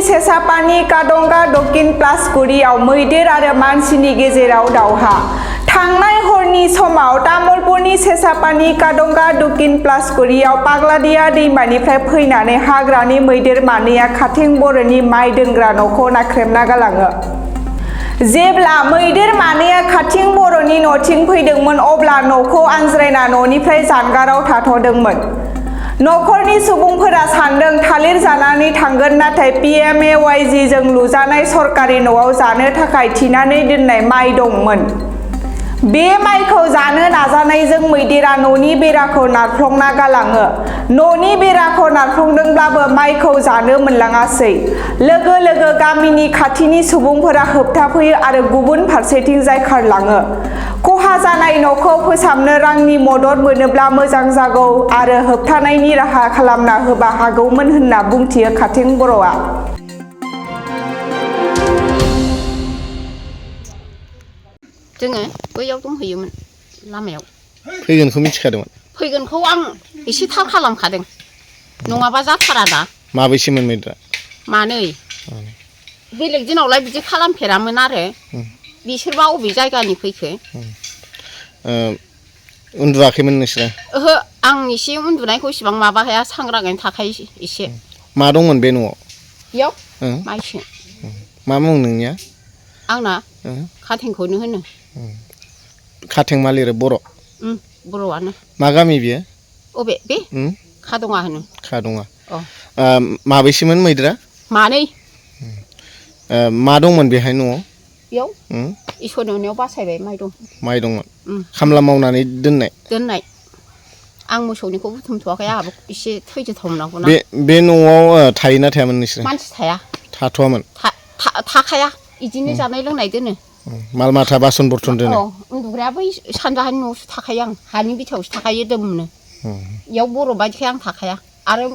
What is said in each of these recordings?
सेसापानी कादंगा दक्षिण प्लासगुरियाव मैदेर आरो मानसिनि गेजेराव दावहा थांनाय हरनि समाव तामुलपुरनि सेसापानी कादंगा दक्षिण प्लासगुरियाव पाग्लादिया दैमानिफ्राय फैनानै हाग्रानि मैदेर मानैया खाथिं बर'नि माइ दोनग्रा न'खौ नाख्रेबना गालाङो। जेब्ला मैदेर मानैया खाथिं बर'नि न'थिं फैदोंमोन अब्ला न'खौ आनज्रायना न'निफ्राय जानगाराव थाथ'दोंमोन। न'खरनि सुबुंफोरा सानदों थालिर जानानै थांगोन नाथाय PMAYG जों लुजानाय सरकारि न'आव जानो थाखाय थिनानै दोननाय माइ दंमोन। बे माइखौ जानो नाजानायजों मैदेरा न'नि बेराखौ नारफ्लंना गालाङो। न'नि बेराखौ नारफ्लंदोंब्लाबो माइखौ जानो मोनलाङासै। लोगो लोगो गामिनि खाथिनि सुबुंफोरा होबथाफैयो आरो गुबुन फारसेथिंजाय खारलाङो। खहा जानाय न'खौ फोसाबनो रांनि मदद मोनोब्ला मोजां जागौ आरो होबथानायनि राहा खालामना होबा हागौमोन होनना बुंथियो खाथिं बर'आ। जोङो बैयाव दंहैयोमोन लामायाव। फैगोनखौ मिथिखादोंमोन? फैगोनखौ आं एसे थाल खालामखादों। नङाबा जाथारा दा। माबैसेमोन मैदेरा? मानै। बेलेग दिनावलाय बिदि खालामफेरामोन आरो। बिसोरबा अबे जायगानि फैखो? उन्दुवाखैमोन नोंसोरो? ओहो आं एसे उन्दुनायखौ इसेबां माबा हाया सांग्राङैनो थाखायो एसे। मा दंमोन बे न'आव? बेयाव माइसो। मा मुं नोंनिया? आंना खाथेंखौनो होनो। खाथें मा लिरो बर'? बर'आनो। मा गामि बियो? अबे बे? खादङा होनो। खादङा। माबैसेमोन मैदेरा? मानै। मा दंमोन बेहाय न'आव? बेयाव? इसोरनि अननायाव बासायबाय माइ दं। माइ दंमोन? खामला मावनानै दोननाय? दोननाय। आं मोसौनिखौ बुथुमथ'वाखै आंहाबो एसे थैजोबथावनांगौ ना। बे न'आव थायोना थायामोन नोंसोरो? मानसि थाया। थाथ'वामोन? थाखाया बिदिनो जानाय लोंनाय दोनो। माल माथा बासन बरथन दोनो? उन्दुग्राया बै सानजाहानि न'आवसो थाखायो आं हानि बिथायावसो थाखायो दोमनो। बेयाव बर' बायदिखाय आं थाखाया आरो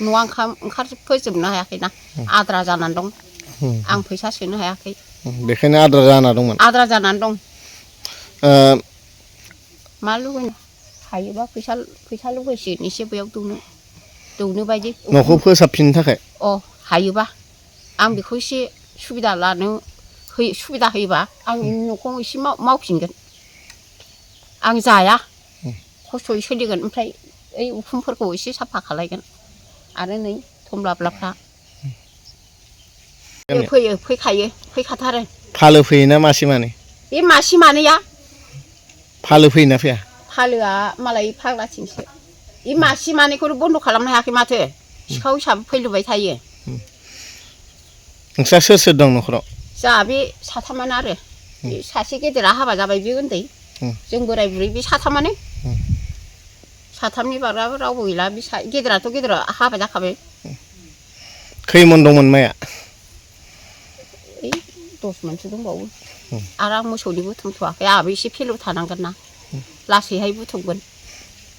न'आ ओंखारफोजोबनो हायाखैना आद्रा जानानै दं। आं फैसा सोनो हायाखै। बेखायनो आद्रा जाना दंमोन? आद्रा जानानै दं। मा लुबैनो हायोबा फैसा लुबैसिगोन एसे बैयाव दौनो बायदि। न'खौ फोसाबफिननो थाखाय? हायोबा आं बेखौ एसे सुबिदा होयोबा आं न'खौ एसे मावफिनगोन। आं जाया खस्थ'यै सोलिगोन ओमफ्राय ओइ उखुमफोरखौ एसे साफा खालायगोन आरो नै थमब्लाफ्रा फैखायो फैखाथारो। फालो फैयोना मासे मानै? बे मासे मानैया। फालो फैयोना फैया? फालोआ मालाय फाग्लाथिंसो। बे मासे मानैखौनो बन्द' खालामनो हायाखै माथो सिखाव हिसाबै फैलुबाय थायो। नोंस्रा सोर सोर दं न'खराव? जोंहा बे साथामानो आरो सासे गेदेरा हाबा जाबाय बे उन्दै जों बोराय बुरै बे साथामानो। साथामनि बारगाबो रावबो गैला बे गेदेरा हाबा जाखाबाय। खैमन दंमोन माइया? 10 मनसो दंबावो आरो आं मोसौनि बुथुमथ'वाखै आंहाबो एसे फेलु थानांगोन ना लासैहाय बुथुमगोन।